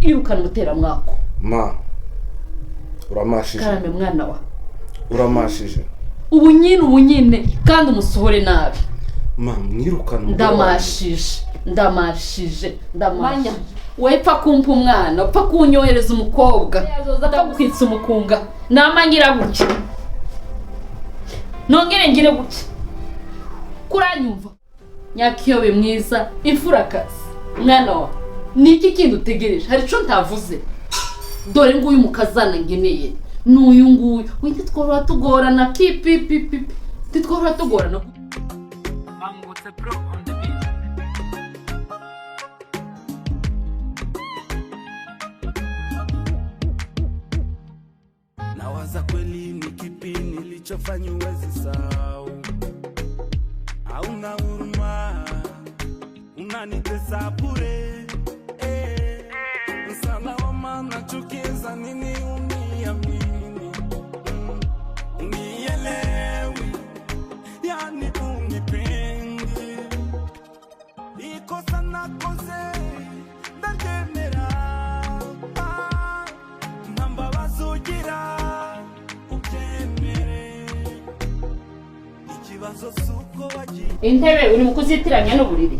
Irukana umuteramwako. Ma, uramashije. Karame, mwana wa. Uramashije. Ubu nyine, ubu nyine, kandi umusohore nabi. Ma, mwirukane umugore wanjye. Ndamashije, ndamashije, ndamashije. We pfa kumpa umwana, upfa kunyohereza umukobwa, azoza apfa gukwitsa umukunga. Nama ngira gutya, nongere ngire gutya, kuranyumva. Nyakiyobe mwiza, imfurakazi, mwana wa, ni iki kindi utegereje? Hari icyo ntavuze? Dore nguyu mukazana ngeneye, n'uyu nguyu we, ntitworora tugorana pipipipipi, ntitworora tugorana. Bangutse Pro on the beat. Nawaza kweli ni kipi nilichofanya uwezi sahau. Hauna huruma, unanitesa bure eh. Msalawama nachukiza nini uniamini, unielewi, yani unipendi. Ikosa nakoze ndaryemera, ah, nta mbabazi ugira ubyemere, ikibazo si uko wagiye. Intebe uri mu kuzitiranya n'uburiri.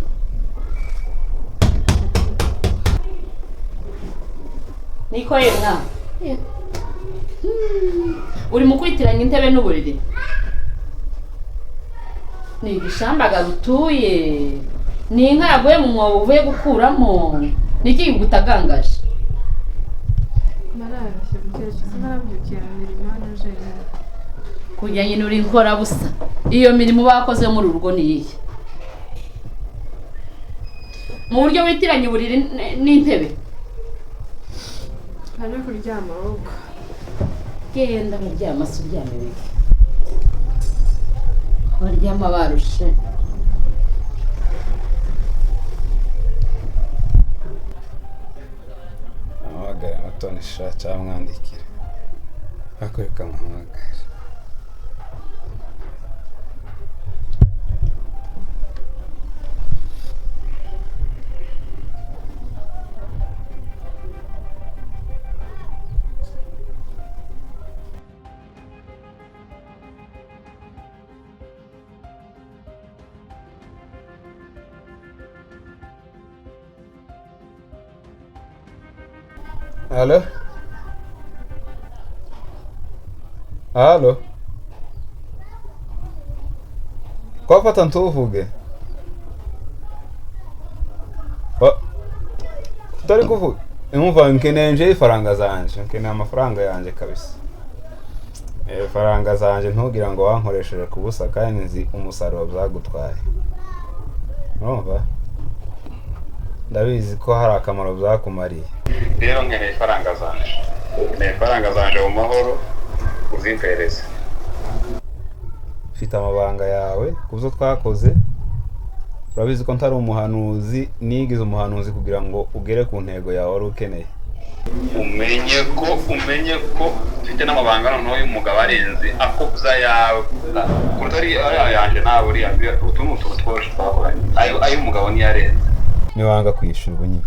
Niko ye mwana, uri mu kwitiranya intebe n'uburiri. Ni igishambaga rutuye, ni inka yaguye mu mwobo uvuye gukuramo. Ni iki kigutagangaje? Nararashye mukecuru, narabyukiye mu mirimo hano jenyine. Kujya nyine uri inkorabusa. Iyo mirimo bakoze muri uru rugo ni iyihe, mu buryo witiranya uburiri n'intebe? Ntaje kuryama ahubwo. Genda muryama se, uryame bike, baryama barushe. Amuhamagare Mutoni sha, cyangwa mwandikire, ariko reka muhamagare. Allo? Allo? Kwafata ntuvuge? Utari kuvuga? Umva, nkeneye nje ifaranga zanje, nkeneye amafaranga yanje kabisa. Ifaranga zanje, ntugira ngo wankoresheje ku busa kandi nzi umusaruro byagutwaye. Urumva? Ndabizi ko hari akamaro byakumariye. Rero nkeneye ifaranga zanje. Nkeneye ifaranga zanje mu mahoro, uzimpereze. Mfite amabanga yawe ku byo twakoze. Urabizi ko ntari umuhanuzi, nigize umuhanuzi kugira ngo ugere ku ntego yawe wari ukeneye. Umenye ko mfite n'amabanga noneho y'umugabo arenze akobya yawe kuruta ari ariya yanjye nawe uriya. Utu ni utuntu tworoshye twakoranye, ayo ay'umugabo niyo arenze. Niwanga kwishyura ubu nyine,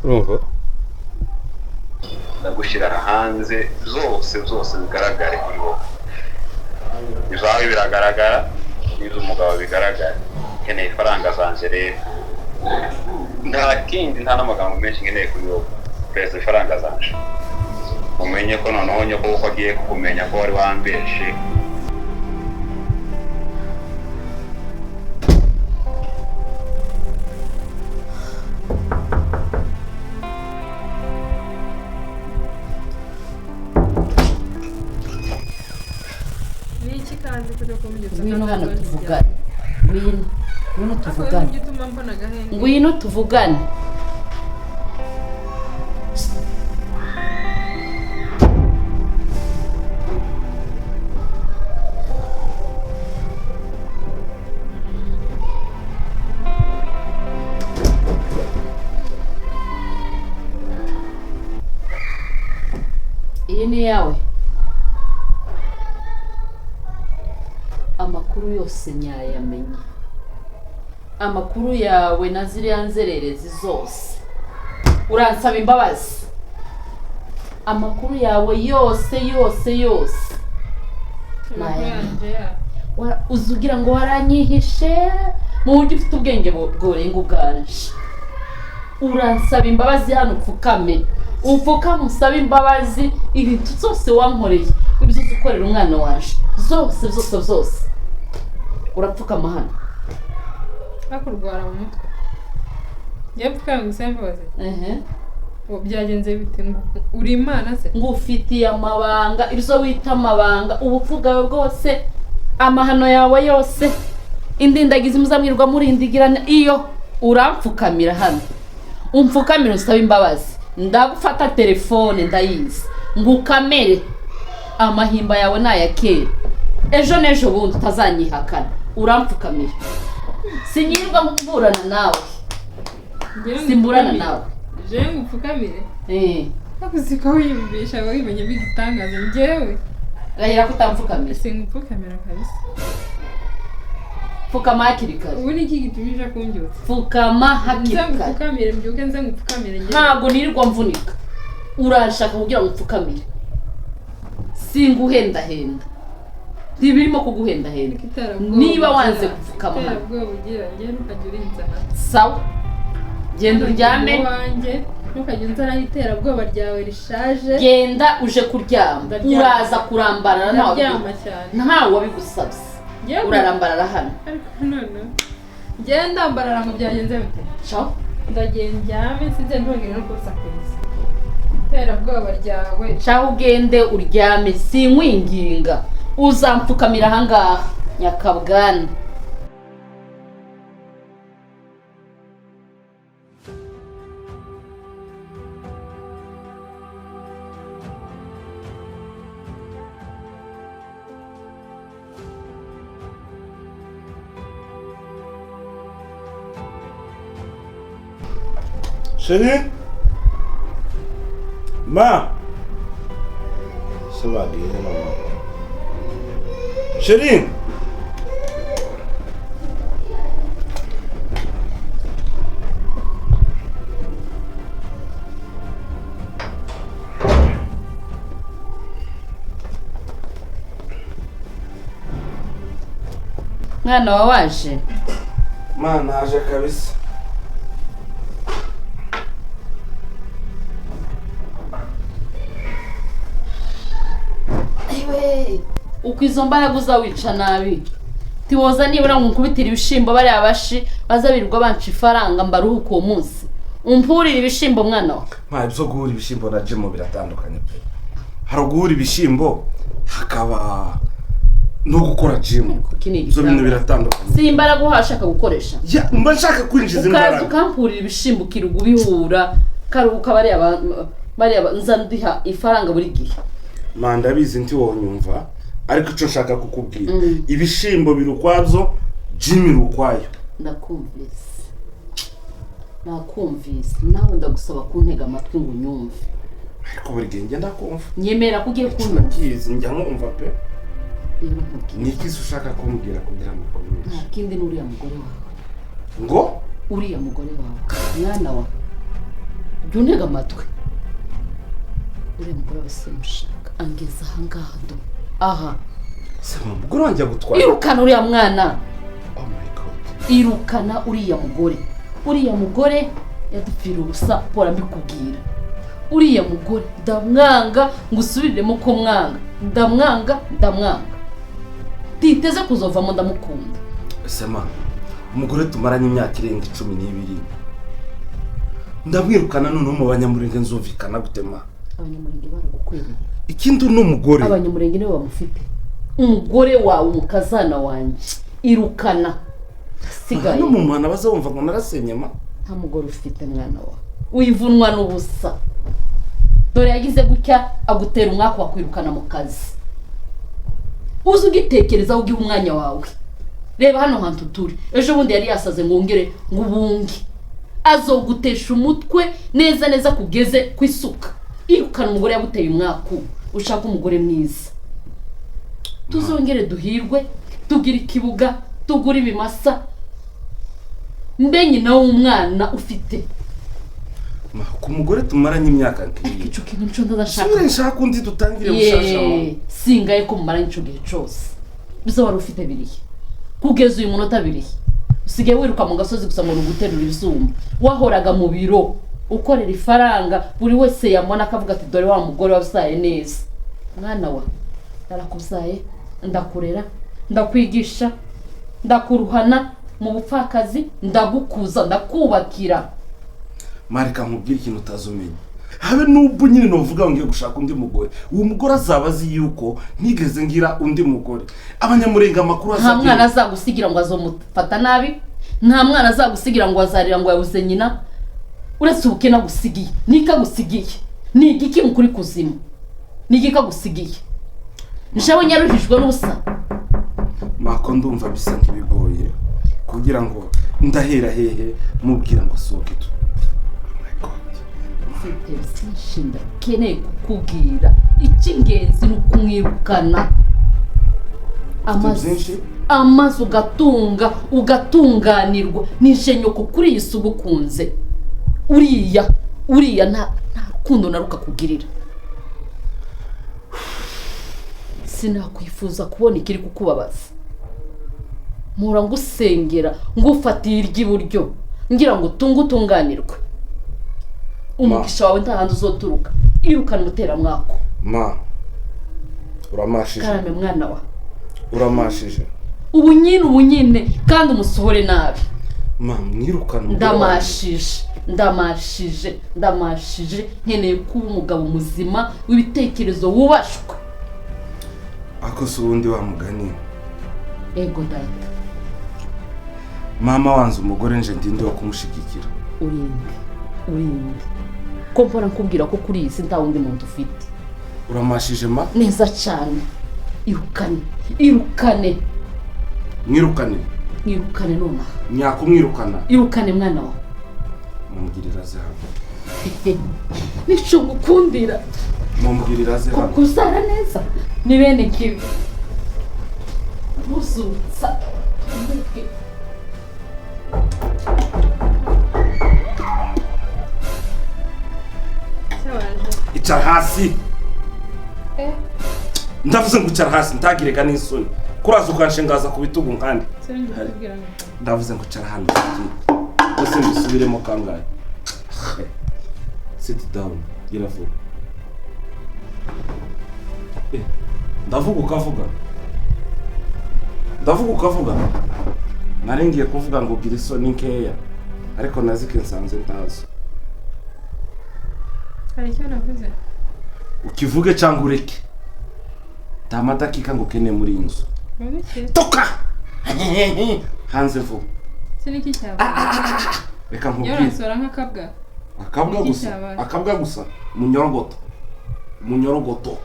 urumva ndagushyira hanze zose zose zigaragare kuri wowe. Izawe biragaragara, n'iz'umugabo bigaragara. Nkeneye ifaranga zanjye rero, nta kindi, nta n'amagambo menshi nkeneye kuri wowe. Perezida, ifaranga zanje. Umenye ko noneho nyoko uko agiye kumenya ko wari wambeshe. Ni iki kandi kujya kumbyutsa? Ngwino kandi hano ubundi tuvugane, ngwino, ngwino Ariko tuvugane. ujya utuma mbona agahenge. Ngwino tuvugane. Iyi ni iyawe. Amakuru yose nyayamenye, amakuru yawe na ziriya nzererezi zose. Uransaba imbabazi. Amakuru yawe yose yose yose. Amakuru yanjye ya. Uzi ugira ngo waranyihishe mu buryo ufite ubwenge bworenga ubwanje. Uransaba imbabazi hano, upfukame. Upfukame usabe imbabazi ibintu zose wankoreye, ibyo uzi ukorera umwana wanje. Zose zose zose. Urapfukama hano. Hakurwara mu mutwe. Njyewe pfukama ngo usabe imbabazi. Ubu byagenze bite? Ngo uri Imana se? Ngufitiye amabanga, ibyo wita amabanga, ubupfu bwawe bwose, amahano yawe yose, indindagizi muzamwirwa murindigirana, iyo urampfukamira hano. Umpfukamira usabe imbabazi. Ndagufata telefone ndayizi. Ngukamere. Amahimba yawe ni aya kera. Ejo n'ejo bundi utazanyihakana. Urampfukamira. Sinyirirwa mburana nawe. Njyewe Simburana ngupfukamire. nawe. Njyewe ngupfukamire. Hakuze ko wiyumvisha wimenyemo igitangaza njyewe. Rahira ko utamfukamira. Singupfukamira kabisa. Pfukama hakiri kare. Ubu ni iki gitumye uje kumbyutsa? Pfukama hakiri Nze kare. ngupfukamire, mbyuke nze ngupfukamire njyewe. Ntabwo nirirwa mvunika. Urashaka kugira ngo upfukamire. Singuhendahenda. Ntibirimo kuguhendahenda. Iterabwoba Niba wanze ugira, gupfukama hano. Iterabwoba ugira, njyewe ntukajya urinzana. Sawa. Genda uryame. Wanjye ntukajya unzanaho iterabwoba ryawe rishaje. Genda uje kuryama. Ndaryama. Uraza kurambarara ntawe Ndaryama cyane. ntawe wabigusabye. Njyewe Urarambarara hano. Ariko none njyewe ndambarara ngo byagenze bite? Ciao. Ndagenda ndyame sinze ntongere no kusakuriza. Iterabwoba ryawe. Ciao, ugende uryame, sinkwinginga. Uzampfukamira ahangaha nyakabwana. Chérie? Ma! Se bagiye mama. Chérie! Mwana wa waje? Ma, naje kabisa. Ewe, uko izo mbaraga uzawica nabi. Tiwoza nibura ngo nkubitire ibishimbo bariya bashi bazabirirwa banca ifaranga mbaruhuka uwo munsi. Umpurire ibishimbo mwana wa. Ma, ibyo guhura ibishimbo na gym biratandukanye pe. Hari uguhura ibishimbo hakaba no gukora gym. Iki ni Ibyo bintu igitambo. biratandukanye. Si imbaraga uhashaka gukoresha. Ya, mba nshaka kwinjiza Ukaza imbaraga. ukampurira ibishimbo ukirirwa ubihura, karuhuka bariya nza ndiha ifaranga buri gihe. Ma, ndabizi nti wonyumva, ariko icyo nshaka kukubwira, ibishimbo biri ukwabyo, gym iri ukwayo. Ndakumvise. Nakumvise. Nawe ndagusaba kuntega amatwi ngo unyumve. Ariko buri gihe ngenda kumva. Nyemera ko ugiye kunyumva. Ndakizi njya nkumva pe. Rero nkubwire. Ni iki se ushaka kumbwira kugira ngo ukomeze? Nta kindi ni uriya mugore wawe. Ngo? Uriya mugore wawe. Mwana wa. Jya untega amatwi. Uriya mugore wawe simushaka. Angeza ahangaha do. Aha. Se umugore wanjye agutwara. Irukana uriya mwana. Oh my God. Irukana uriya mugore. Uriya mugore yadupfira ubusa pora mbikubwira. Uriya mugore ndamwanga, ngusubiriremo ko mwanga. Ndamwanga, ndamwanga. Titeze kuzovamo ndamukunda. Sema, umugore tumaranye imyaka irenga 12. Ndamwirukana noneho mu banyamurenge nzumvikana gutema. Abanyamurenge baragukwereye. Ikindi ni umugore. Abanyamurenge nibo bamufite. Umugore wawe umukazana wanjye. Irukana. Sigaye. No mu muhana bazumva ngo narasenye ma. Nta mugore ufite mwana wawe. Wivunwa n'ubusa. Dore yagize gutya agutera umwaka wakwirukana mu kazi. Uze ugitekereza ugiha umwanya wawe. Reba hano hantu turi. Ejo bundi yari yasaze ngo ngere ngo ubunge. Azogutesha umutwe neza neza kugeze ku isuka. Irukana umugore yaguteye umwaku, ushaka umugore mwiza. Tuzongere duhirwe, tugire ikibuga, tugure ibimasa. Mbe nyina w'umwana ufite. Ma, ku mugore tumaranye imyaka nk'iyi, Ico kintu nico ndashaka. Sure, nshaka undi, dutangire bushasha, ma. Ye, singaye ko mumaranye ico gihe cose. Bizo wari ufite birihe kugeza uyu munota? Birihe? Usigaye wiruka mu gasozi gusa ngo ni uguterura ivyuma. Wahoraga mu biro ukorera ifaranga, buri wese yamubona akavuga ati: "Dore wa mugore wabyaye neza." Mwana wa, narakubyaye, ndakurera, ndakwigisha, ndakuruhana mu bupfakazi, ndagukuza, ndakubakira. Marika, nkubwire ikintu utazumenya. Habe n'ubwo nyine novuga ngo ngiye gushaka undi mugore, uwo mugore azaba azi yuko ntigeze ngira undi mugore. Abanyamurenga amakuru Nta mwana azagenda. azagusigira ngo azomufata nabi, nta mwana azagusigira ngo azarira ngo yabuze nyina. Uretse ubukene agusigiye, niko agusigiye ni igiki mu kuri kuzimu? Ni igiki agusigiye? Njyewe nyaruhijwe n'ubusa. Mako, ndumva bisa nk'ibigoye kugira ngo ndahera hehe mubwira ngo sohoke tu. Oh my God. Mfite byinshi ndakeneye kukubwira. Icy'ingenzi ni ukumwirukana. Amazi Byinshi? Amazi ugatunga, ugatunganirwa. Nije nyoko kuri iyi si ugukunze. Uriya nta rukundo na rukakugirira. Sinakwifuza kubona ikiri kukubabaza. Mpora ngusengera, ngufatiye iry'iburyo, ngira ngo utunge utunganirwe. Umugisha wawe nta handi uzoturuka. Irukana umuteramwako. Ma, uramashije. Karame, mwana wa. Uramashije. Ubu nyine, ubu nyine, kandi umusohore nabi. Ma, mwirukane umugore wanjye. Ndamashije, ndamashije, ndamashije. Nkeneye kuba umugabo muzima w'ibitekerezo wubashwe. Ako si ubundi wa mugani? Ego data. Mama wanze umugore, nje ndinde wo kumushigikira? Urinde, urinde ko mpora nkubwira ko kuri iyi si nta wundi muntu ufite. Uramashije, ma. Neza cyane. Irukane, irukane. Mwirukane. Irukane nonaha. Nyakumwirukana. Irukane, mwana wawe. Mumbwirira aze hano. Nico ngukundira. Mumbwirira aze hano. Kuzara neza ni bene kibi muzutsa. Se waje? Icara hasi. Eh. Ndavuze ngo icara hasi, ntagirega n'isoni kuraza ukanshengaza ku bitugu nkandi. Se ngiye kukubwira ngo Ndavuze ngo icara hano bose, mbisubiremo kangahe? Sit down, gira vuba. Eh, ndavuga ukavuga, ndavuga ukavuga. Nari ngiye kuvuga ngo gira isoni nkeya, ariko nazike nsanze ntazo. Hari icyo navuze? Ukivuge cyangwa ureke, nta madakika ngo ukeneye muri iyi nzu. Ngo iki? Toka hanze vuba. Se niki cyabaye? Reka Iyo nkubwire. uransora nk'akabwa. Akabwa Niki gusa. cyabaye? Akabwa gusa, munyorogoto, munyorogoto.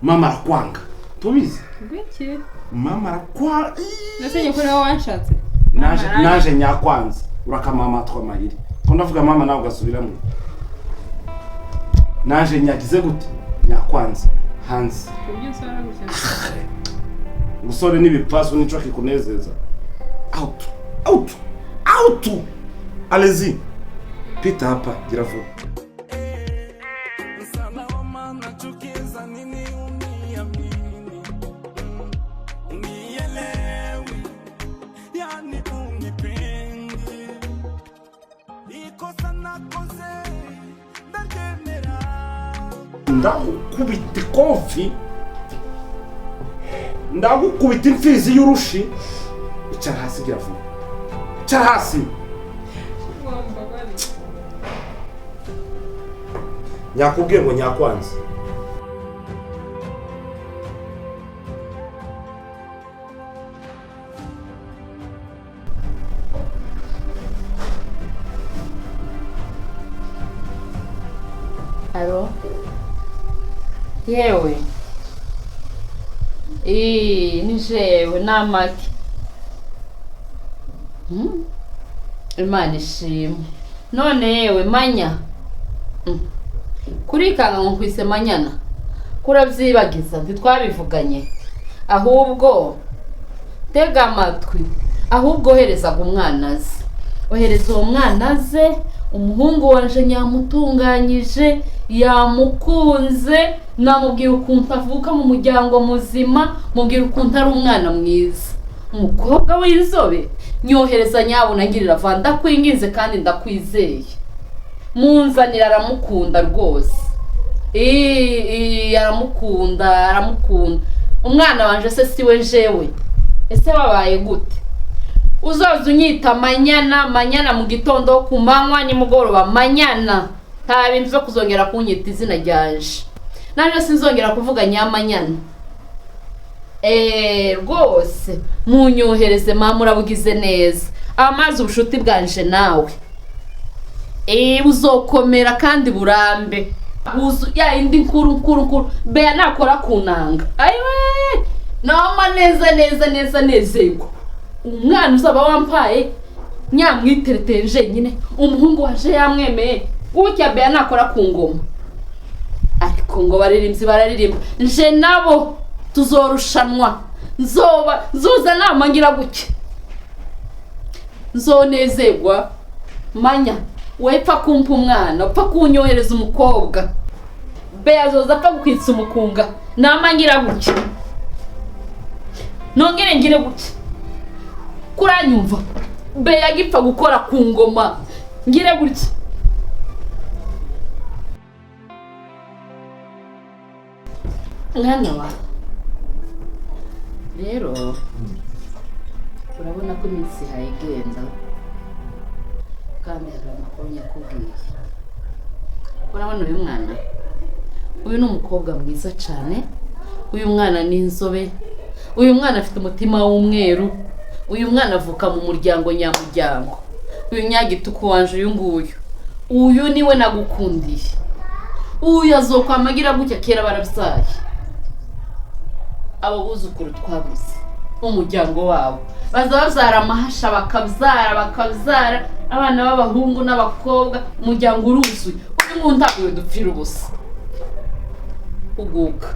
Mama arakwanga, tubizi. Ngo iki? Mama arakwanga. Mbese nyoko niwe wanshatse? Naje Mama. naje nyakwanze, urakamama amahiri ko ndavuga mama nawe ugasubiramo. Naje nyagize gute? Nyakwanze, hanze. Ku buryo unsora gutya? Umusore n'ibipasu nico kikunezeza? Out, out, out, allez-y, pita hapa, gira vuba. Salama nachukiza nini uniamini, unielewi, yani unipendi. Ikosa nakoze ndaryemera. Ndagukubita ikofi, ndagukubita imfizi y'urushi. Icara hasi, gira vuba, icara hasi. Wambabariye. Nyakubwiye ngo nyakwanze. Alo, yewe. Ii, ni jewe namake. Imana ishimwe. None yewe manya. Kurikanga ngo nkwise manyana, kurabyibagiza ntitwabivuganye. Ahubwo tega amatwi, ahubwo oherezaga umwana aze, ohereza uwo mwana aze. Umuhungu wanje nyamutunganyije, yamukunze, namubwira ukuntu avuka mu muryango muzima, mubwira ukuntu ari umwana mwiza, umukobwa w'inzobe. Nyohereza nyabuna, ngirira va, ndakwinginze kandi ndakwizeye, munzanira. Aramukunda rwose. Aramukunda, aramukunda umwana wanje. Se siwe jewe? Ese babaye gute? Uzaza unyita Manyana, Manyana, mu gitondo, ku manywa, nimugoroba, Manyana. Nta bintu byo kuzongera kunyita izina ryanje. Naje sinzongera kuvuga Nyamanyana. Rwose munyohereze mama, urabugize neza. Amazi ubushuti bwanje nawe buzokomera kandi burambe. Buzu ya indi nkuru nkuru nkuru. Beya nakora ku nanga, ayiwe, nama neza neza neza nezerwa. Umwana uzaba wampaye nyamwitereteye jenyine, umuhungu waje yamwemeye gutya. Beya nakora ku ngoma, ariko ngo baririmbyi bararirimba, nje nabo tuzorushanwa. Nzoba nzoza nama ngira gutya, nzonezerwa. Manya wepfa kumpa umwana, upfa kunyohereza umukobwa, Beya azoza apfa gukwitsa umukunga. Nama ngira gutya, nongere ngire gutya, kuranyumva? Beya agipfa gukora ku ngoma, ngire gutya. Mwana wawe rero, urabona ko iminsi ihaye igenda, kandi hari amakuru nyakubwiye. Urabona uyu mwana, uyu ni umukobwa mwiza cyane. Uyu mwana ni inzobe, uyu mwana afite umutima w'umweru, uyu mwana avuka mu muryango nyamuryango. Uyu nyagituku wanje, uyu nguyu, uyu niwe nagukundiye. Uyu azokwamagira gutya, kera barabyaye abo buzukuru twabuze. Umuryango wabo baza babyara amahasha, bakabyara, bakabyara abana b'abahungu n'abakobwa, umuryango uruzuye. Uyu muntu ntabwo dupfira ubusa. Uguka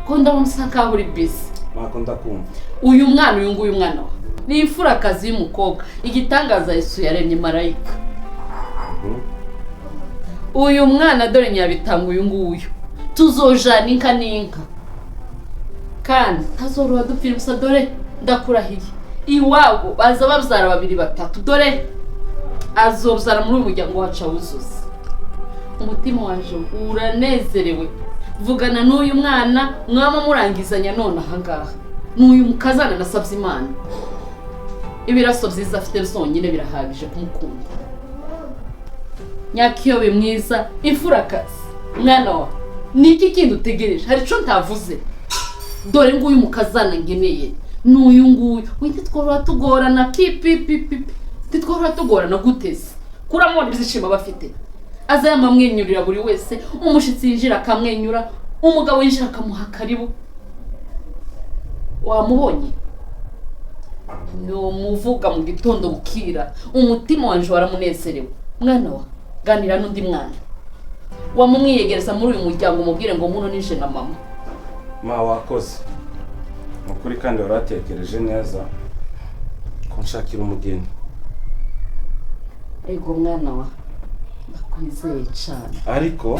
ko ndabona usa nkaho uri busy. Mako, ndakumva. Uyu mwana, uyu nguyu mwana wa ni imfurakazi y'umukobwa, igitangaza Yesu yaremye, marayika. Uyu mwana dore nyabitanga, uyu nguyu tuzojana inka n'inka, kandi ntazoroha dupfira ubusa. Dore ndakurahiye, iwabo baza babyara babiri, batatu. Dore azobyara muri uyu muryango wacu awuzuze. Umutima waje uranezerewe. Vugana n'uyu mwana, mwaba murangizanya none ahangaha. N'uyu mukazana nasabye Imana, ibiraso byiza afite zonyine birahagije kumukunda. Nyakiyobe mwiza, imfurakazi, mwana wa, ni iki kindi utegereje? Hari icyo ntavuze? Dore nguyu mukazana ngeneye, n'uyu nguyu. We, ntitworora tugorana kipipipipi, ntitworora tugorana guteze kuramubona ibyishimo aba afite. Aza yamamwenyurira buri wese, umushyitsi yinjira akamwenyura, umugabo yinjira akamuha karibu. Wamubonye? Ni umuvuga mu gitondo bukira, umutima wanje waramunezerewe. Mwana wa, ganira n'undi mwana wamumwiyegereza muri uyu muryango, umubwire ngo muno nije na mama. Ma, wakoze ni ukuri, kandi waratekereje neza ko nshakira umugeni. Ego mwana wa, ndakwizeye cyane. Ariko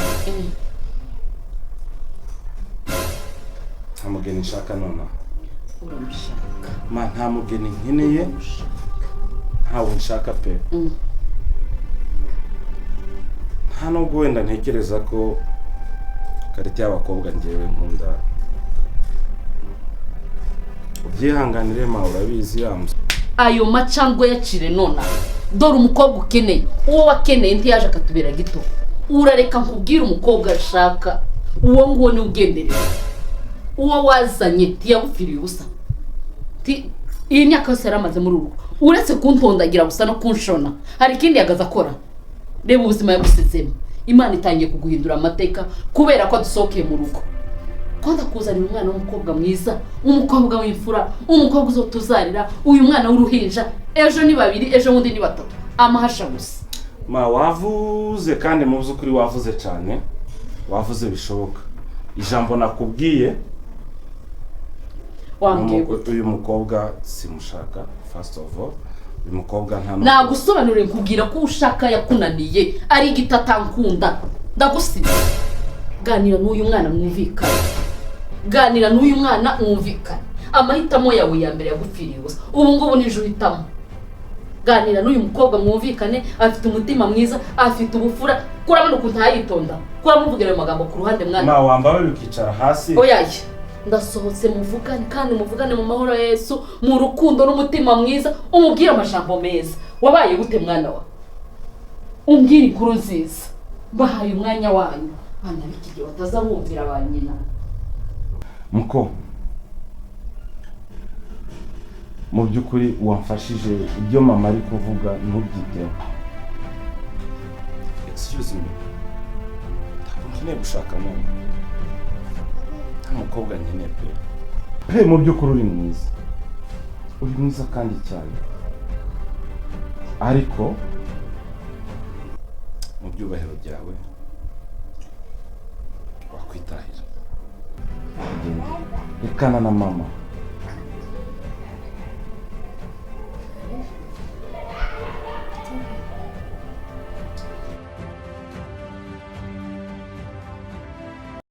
nta mugeni nshaka nonaha. Uramushaka. Ma, nta mugeni nkeneye. Uramushaka. Ntawe nshaka pe. Nta nubwo wenda ntekereza ko qualité y'abakobwa ngewe nkunda. Ubyihanganire ma, urabizi ya. Ayo macandwe yacire nonaha. Dore umukobwa ukeneye, uwo wakeneye ntiyaje akatubera gito. Urareka nkubwire umukobwa ashaka, uwo nguwo niwe ugenderera. Uwo wazanye ntiyagupfiriye ubusa. Iyi myaka yose yari amaze muri urugo, uretse kuntondagira gusa no kunshona, hari ikindi yagaze akora? Reba ubuzima yagusizemo. Imana itangiye kuguhindura amateka kubera ko adusohokeye mu rugo. Ko ndakuzanira umwana w'umukobwa mwiza, umukobwa w'imfura, umukobwa uzotuzarira uyu mwana w'uruhinja. Ejo ni babiri, ejo bundi ni batatu, amahasha gusa. Ma, wavuze, kandi mu by'ukuri wavuze cyane, wavuze bishoboka. Ijambo nakubwiye Wambwiye gute? Uyu mukobwa simushaka, first of all. Uyu mukobwa nta n'ubwo- Nagusobanuriye nkubwira ko ushaka yakunaniye ari igiti atankunda. Ndagusize, ganira n'uyu mwana mwumvikane, ganira n'uyu mwana mwumvikane. Amahitamo yawe ya mbere yagupfiriye ubusa, ubu ngubu nije uhitamo. Ganira n'uyu mukobwa mwumvikane, afite umutima mwiza, afite ubufura. Kurabona ukuntu ayitonda, kuramuvugira ayo magambo ku ruhande, mwana. Ma, wambaye ukicara hasi. Oyaye, ndasohotse. Muvugane kandi muvugane mu mahoro ya Yesu, mu rukundo n'umutima mwiza, umubwire amajambo meza. Wabaye gute mwana wa? Umbwire inkuru nziza. Bahaye umwanya wanyu, bana b'iki gihe bataza bumvira ba nyina. Muko, mu by'ukuri wamfashije. Ibyo mama ari kuvuga ntubyiteho. Excuse me, ntabwo nkeneye gushaka none, nta mukobwa nkeneye pe pe. Mu by'ukuri uri mwiza, uri mwiza kandi cyane, ariko mu byubahiro byawe wakwitahira. Genda, rekana na mama.